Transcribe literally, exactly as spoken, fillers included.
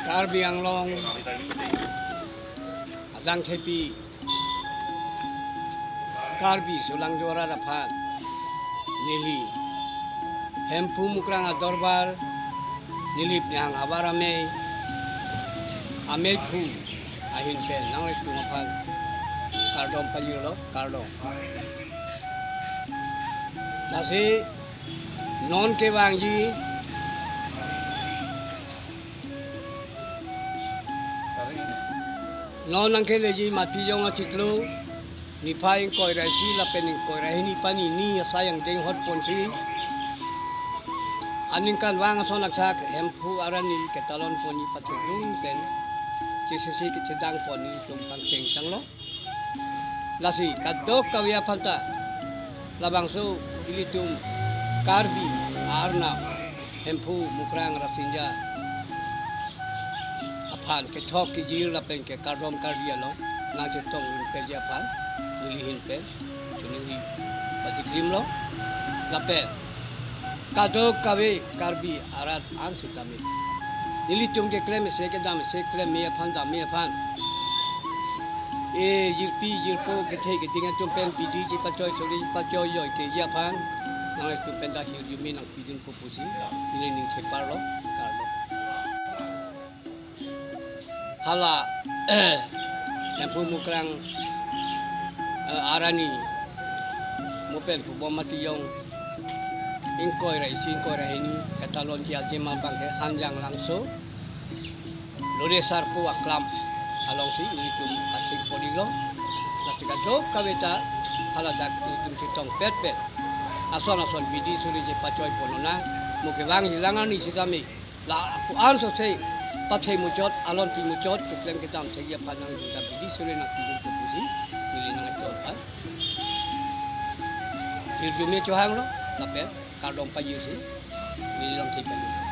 Karbi Anglong adang thepi Karbi Sulangjo arat aphan neli Hemphu Mukrang adorbar, neli nihang abar amei, ameiphu ahin pen nanglitum aphan kardom pajirlo, kardom. Lasi non kevangji, non nangkeleji Matijong achiklo, niphai ingkoi ra isi lapen ingkoi ra hini panini asai angdeng hot ponsi, aningkanvang ason athak Hemphu Arani ketalon ponji pathudun pen chesesi kechedang pon nelitum pangcheng tanglo. Lasi kadokave aphanta labangso ilitum Karbi Arnam Hemphu Mukrang Rasinja aphan kethok kejir lapen ke kardom kardi along nangchetong rinpeji aphan neli ahin pen choningri pajikrimlo. Lapen kadokave Karbi arat an sitame nelitum keklem isi kedam isi klem me aphan dam me aphan, e jirpi jirpo kethe keding atum pen bidi chepachoi suri chepachoi joi keji aphan nanglitum pen ta hirjume nangpidunpo pusi neli ning cheparlo, kardom. Hala Hemphu Mukrang, eh, Arani mo pen pubom Matijong ingkoi ra isi ingkoi ra hini ketalonji aje abang ke Hanjanglangso Lode Sarpo aklam alongsi nelitum atheng pon-iklo. Lasi kadokave ta haladak nelitum chetong petpet ason ason bidi suri chepachoi pon nang, mo kevangji lang arni sitame lapu-an sose pathe muchot, alonpi muchot keklem kedam thekji aphan nangtum ta bidi suri nangpidunpo pusi neli nangtum aphan hirjume chohanglo lapen kardom pajirsi neli lamthe pajir.